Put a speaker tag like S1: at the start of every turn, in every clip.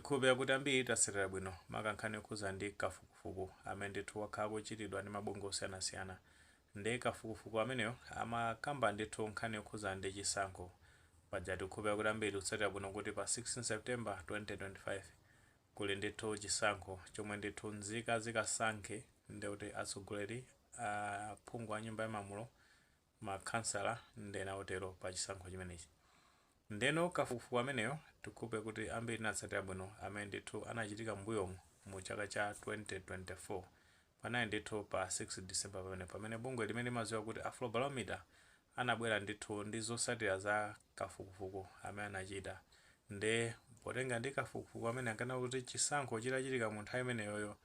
S1: Tikhulupirira kuti ambiri tatsatira bwino maka nkhani yokhuza ndi kafukufuku amene ndithu wakhala kuchitidwa ndi mabungwe osiyanasiyana. Ndi kafukufuku ameneyo amakamba ndithu nkhani yokhuza ndi chisankho. Paja tikukhulupirira kuti ambiri tikutsatira bwino kuti pa 16 September 2025 kuli ndithu chisankho chomwe ndithu nzika zikasankhe, ndikuti atsogoleri, aphungu a Nyumba ya Malamulo, makhansala ndi ena otero pa chisankho chimenechi. Ndeno kafukufuku ameneyo, tikukhulupirira kuti ambiri tinatsatira bwino, amene ndithu anachitika m'mbuyomu mu chaka cha 2024, panali ndithu pa 6 December pamene bungwe limene limadziwa kuti Afrobarometer anabwera ndithu ndi zotsatira za kafukufuku amene anachita. Nde potenga ndi kafukufuku amene ankana kuti chisankho chitachitika mu nthawi imeneyoyo,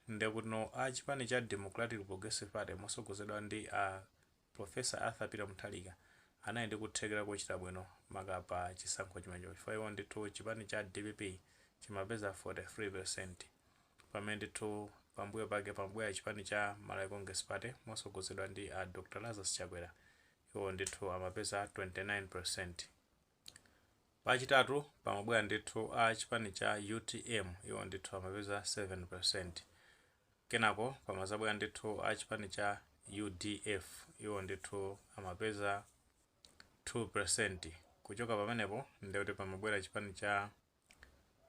S1: ndekuti no a chipani cha Democratic Progressive Party mosogozedwa ndi a Professor Arthur Peter Mutharika anali ndi kuthekera kochita bwino maka pa chisankho chimenecho, chifukwa iwo ndithu chipani cha DPP chimapeza 43%, pamene ndithu pambuyo pake pambuyo chipani cha Malawi Congress Party mosogozedwa ndi a Dr Lazarus Chakwera, iwo ndithu amapeza 29%. Pachitatu pamabwera ndithu a chipani cha UTM, iwo ndithu amapeza 7%. Kenako pamazabwera ndithu a chipani cha UDF, iwo ndithu amapeza 2%. Kuchoka pamenepo ndikuti pamabwera chipani cha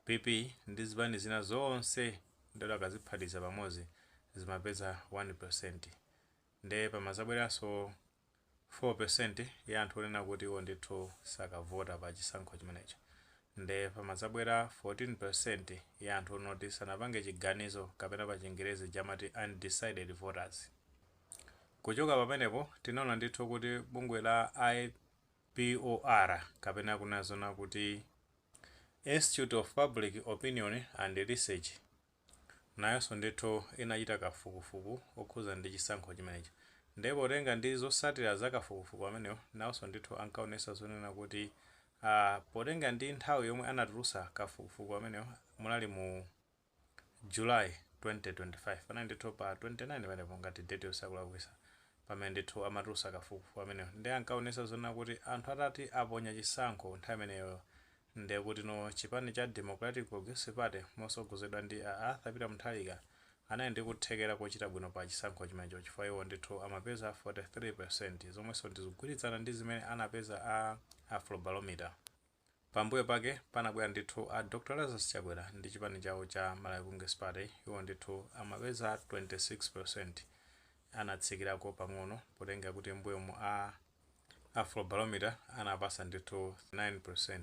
S1: PP ndi zipani zina zonse, ndikuti akaziphatikiza pamodzi zimapeza 1%. Nde pamazabweranso 4% ya anthu onena kuti iwo ndithu sakavota pa chisankho chimenecho. Nde pamazabwera 14% ya anthu onoti sanapange chiganizo, kapena pa Chingerezi chamati undecided voters. Kuchoka pamenepo tinaona ndithu kuti bungwe la IPOR, kapena kunazona kuti Institute of Public Opinion and Research, nayonso ndithu inachita kafukufuku okhuza ndi chisankho chimenechi. Ndipo potenga ndi zotsatira za kafukufuku amenewo, nawonso ndithu ankaonesa zonena kuti potenga ndi nthawi yomwe anatulutsa kafukufuku amenewo, munali mu July 2025, panali ndithu pa 29 pamenepo, ngati date yosakulakwisa, pamene ndithu amatulutsa kafukufuku amenewo, ndi ankaonesa zonena kuti anthu atati aponya chisankho nthawi imeneyo, ndiye kuti no chipani cha Democratic Progressive Party mosogozedwa ndi a Arthur Peter Mutharika anali ndi kuthekera kochita bwino pa chisankho chimenecho, chifukwa iwo ndithu amapeza 43%, zomwenso ndizigwirizana ndi zimene anapeza a Afrobarometer. Pambuyo pake panabwera ndithu a Dr Lazarus Chakwera ndi chipani chawo cha Malawi Congress Party, iwo ndithu amapeza 26%, anatsikirako pang'ono potenga kuti mbuyomu a Afrobarometer anapasa ndithu 9%.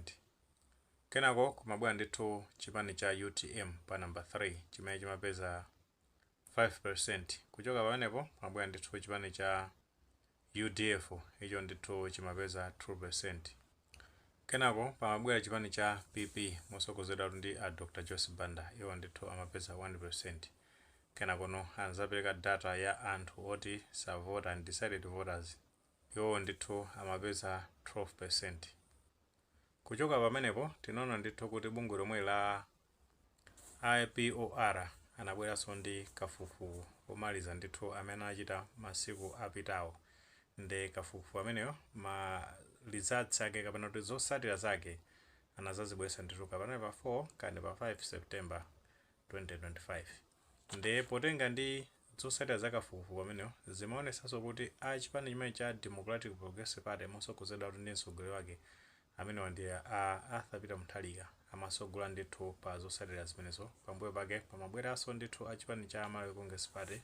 S1: Kenako kumabwera ndithu chipani cha UTM pa namba 3, chimene chimapeza 5%. Kuchoka pamenepo kumabwera ndithu chipani cha UDF, icho ndithu chimapeza 2%. Kenako pamabwera chipani cha PP mosogozedwa ndi a Dr Joyce Banda, iwo ndithu amapeza 1%. Kenakono anzapereka data ya anthu oti savota, undecided voters, iwowo ndithu amapeza 12%. Kuchoka pamenepo tinaona ndithu kuti bungwe lomwe la IPOR anabweranso ndi kafukufuku omaliza ndithu amene anachita masiku apitawo. Ndi kafukufuku ameneyo, ma results ake kapena kuti zotsatira zake anazazibweretsa ndithu kapena pa 4 kandi pa 5 September 2025. Ndi potenga ndi zotsatira za kafukufuku ameneyo, zimaonetsanso kuti a chipani chimene cha Democratic Progressive Party mosogozedwa ndi mtsogoleri wake amenewa ndi a Arthur Peter Mutharika amasogola ndithu pa zotsatira zimenezo. Pambuyo pake pamabweranso ndithu a chipani cha Malawi Congress Party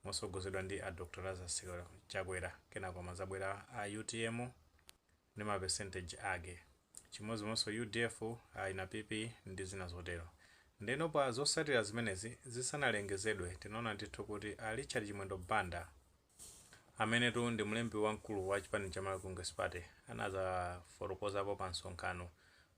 S1: mosogozedwa ndi a Dr Lazarus Chakwera. Kenako amazabwera a UTM ndi ma percentage ake, chimodzimodzinso UDF, ina PP ndi zina zotero. Ndeno pa zotsatira zimenezi zisanalengezedwe, tinaona ndithu kuti a Richard Chimwendo Banda, amenetu ndi mlembi wamkulu wa chipani cha Malawi Congress Party, anazafotokozapo pa msonkhano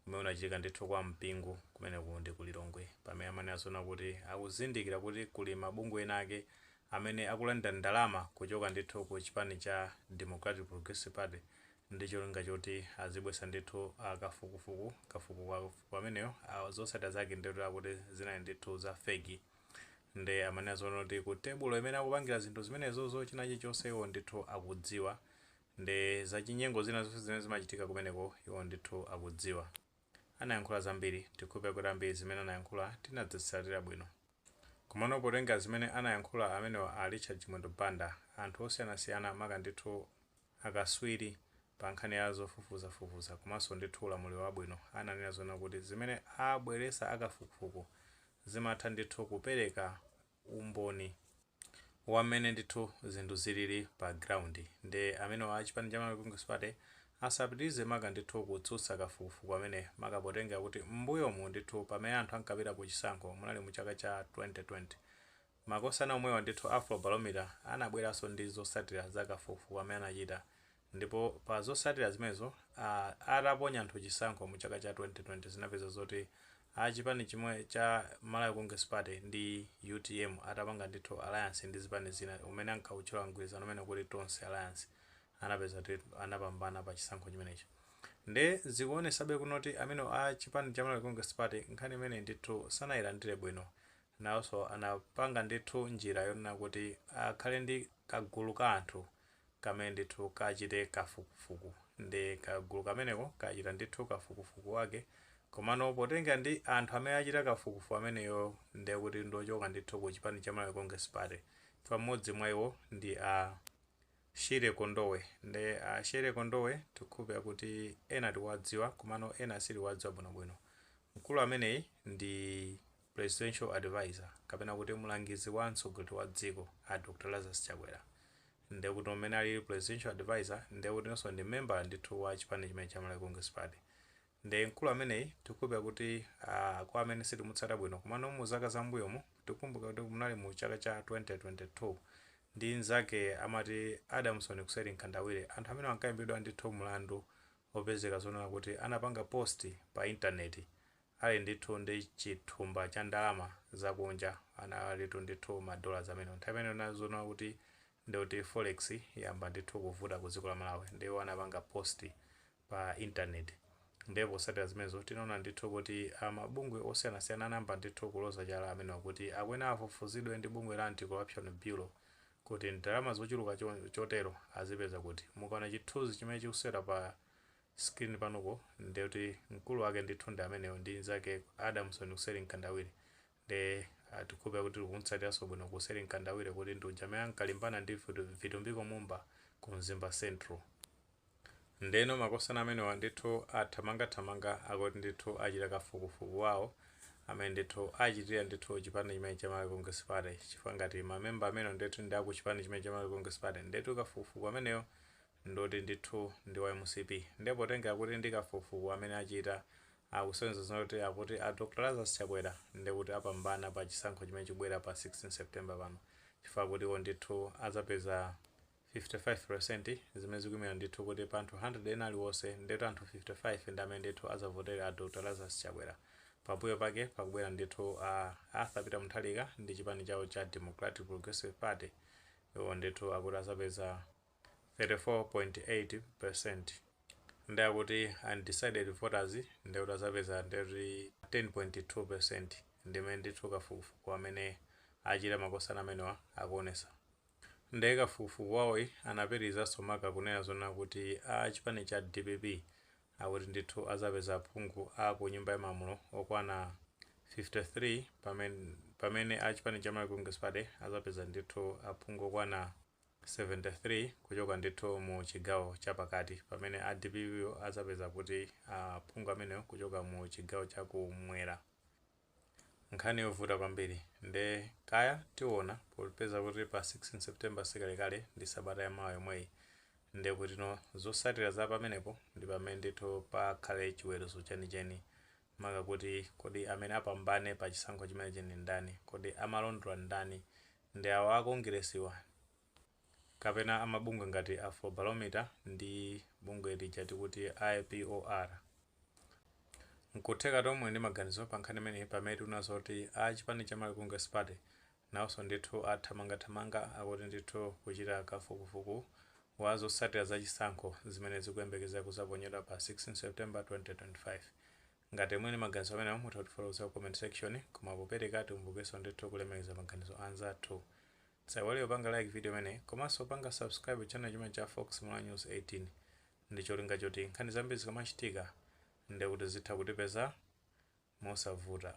S1: umene unachitika ndithu kwa Mpingo kumeneku ndi ku Lilongwe, pamene amene azona kuti akuzindikira kuti kuli mabungwe ena ake amene akulandira ndalama kuchoka ndithu ku chipani cha Democratic Progressive Party ndi cholinga choti azibwesa ndithu kafukufuku. Kafukufuku ameneyo, zotsatira zake ndithu akuti zinali ndithu za fake. Ndi amene azona kuti ku tebulo imene akupangira zinthu zimenezozo, china chilichonse iwo ndithu akudziwa, ndi zachinyengo zina zonse zimene zimachitika kumeneko iwo ndithu akudziwa. Anayankhula zambiri, tikhulupirira kuti ambiri zimene anayankhula tinadzitsatira bwino. Komano potenga zimene anayankhula amenewa a Richard Chimwendo Banda, anthu osiyanasiyana, maka ndithu akaswiri pa nkhani ya zofufuzafufuza komanso ndithu ulamuliro wabwino, ananena zona kuti zimene abweresa akafukufuku zimatha ndithu kupereka umboni wamene ndithu zinthu zilili pa ground. Ndi amenewa a chipani cha Malawi Congress Party asapitirize maka ndithu kutsutsa kafukufuku amene, maka potenga kuti m'mbuyomu ndithu pamene anthu ankapita ku chisankho, munali mu chaka cha 2020, makosana omwewa ndithu Afrobarometer anabweranso ndi zotsatira za kafukufuku amene anachita. Ndipo pa zotsatira zimenezo, ataponya anthu chisankho mu chaka cha 2020, zinapeza zoti a chipani chimwe cha Malawi Congress Party ndi UTM atapanga ndithu alliance ndi zipani zina umene ankawutchula mgwirizano umene kuti Tonse Alliance, anapeza kuti anapambana pa chisankho chimenechi. Nde zikuonesabe kunoti amene a chipani cha Malawi Congress Party nkhani imene ndithu sanayilandire bwino. Nawonso anapanga ndithu njira yonena kuti akhale ndi kagulu ka anthu kamene ndithu kachite kafukufuku. Ndi kagulu kameneko kachita ndithu kafukufuku wake. Komano potenga ndi anthu amene achita kafukufuku ameneyo, ndiye kuti ndochoka ndithu ku chipani cha Malawi Congress Party. Pamodzi mwa iwo ndi a Shire Kondowe. Ndi a Shire Kondowe tikukhulupirira kuti ena tikuwadziwa, komano ena sitikuwadziwa bwinobwino. Mkulu ameneyi ndi presidential advisor, kapena kuti mlangizi wa mtsogoleri wa dziko a Dr Lazarus Chakwera. Ndiye kuti umene ali presidential advisor, ndiye kuti ndi member ndithu wa chipani chimene cha Malawi Congress Party. Ndi mkulu ameneyi tikukhulupirira kuti kwa amene sitimutsata bwino, komano mu zaka zambuyomu tikukumbuka kuti munali mu chaka cha 2022 ndi nzake amati Adamson Kuseri Mkandawire, anthu amene ankayimbidwa ndithu mlandu opezeka zonena kuti anapanga post pa intaneti ali ndithu ndi chithumba cha ndalama zakunja, analitu ndithu ma dollars amene nthawi imene nazona kuti ndikuti forex yamba ndithu kuvuta ku dziko la Malawi, ndiwo anapanga post pa intaneti. Ndipo potsatira zimenezo tinaona ndithu kuti amabungwe osiyanasiyana anayamba ndithu kuloza chala amenewa kuti akwena afufuzidwe ndi bungwe la Anti-Corruption Bureau kuti ndalama zochuluka chotero azipeza kuti. Mukaona chithunzi chimene chikusera pa screen panopo, ndikuti mkulu wake ndithu ndi amenewo ndi nzake Adamson Kuseri Mkandawire. Ndi tikukhulupirira kuti tikumtsatiranso bwino Kuseri Mkandawire kuti ndi uja amene ankalimbana ndi Vitumbiko Mumba ku Mzimba Central. Ndeno makosana amenewa ndithu athamangathamanga, akuti ndithu achita kafukufuku wawo amene ndithu achitira ndithu chipani chimene cha Malawi Congress Party, chifukwa ngati mamemba amene ndithu ndi aku chipani chimene cha Malawi Congress Party, ndithu kafukufuku ameneyo ndoti ndithu ndi wa MCP. Ndipo tenga kuti ndi kafukufuku amene achita akusonyeza zoti akuti a Dr Lazarus Chakwera ndikuti apambana pa chisankho chimene chikubwera pa 16 September pano, chifukwa kuti iwo ndithu azapeza 55%, zimene zikuyimira ndithu kuti pa anthu 100 ena aliwonse, ndithu anthu 55 ndi amene ndithu azavotera a Dr Lazarus Chakwera. Pambuyo pake pakubwera ndithu a Arthur Peter Mutharika ndi chipani chawo cha Democratic Progressive Party, iwo ndithu akuti azapeza 34.8. Ndi akuti undecided voters ndikuti azapeza ndikuti 10.2. Ndimene ndithu kafukufuku amene achita makosana amenewa akuonesa. Ndiye kafukufuku wawoyi anapitirizanso maka kunena zona kuti a chipani cha DPP akuti ndithu azapeza aphungu a ku Nyumba ya Malamulo okwana 53, pamene a chipani cha Malawi Congress Party azapeza ndithu aphungu okwana 73 kuchoka ndithu mu chigawo chapakati, pamene a DPP azapeza kuti aphungu amenewo kuchoka mu chigawo chakumwera. Nkhani yovuta kwambiri. Nde kaya tiona, popeza kuti pa 16 September sikalekale, ndi sabata yamawa yomweyi, nde kuti no zotsatira za pamenepo ndi pamene ndithu pakhale chiweruzo chenicheni, maka kuti kodi amene apambane pa chisankho chimenechi ndi ndani? Kodi amalondola ndani? Ndi awa akongiresiwa kapena amabungwe ngati Afrobarometer ndi bungwe lija tikuti IPOR? Nkutheka tomwe ndi maganizo pa nkhani imeneyi, pamene tikuona kuti a chipani cha Malawi Congress Party nawonso ndithu athamangathamanga, akuti ndithu kuchita kafukufuku wa zotsatira za chisankho zimene zikuyembekezera kuzaponyedwa pa 16 September 2025. Ngati mwini maganizo amenewo, mutha kutifotokoza ku comment section. Koma popereka, tikumbukenso ndithu kulemekeza maganizo anzathu. Tisaiwale kupanga like video imene komanso panga subscribe channel chimene cha Fox Mula News 18, ndi cholinga choti nkhani zambiri zikamachitika Ndekuti zitha kutipeza mosavuta.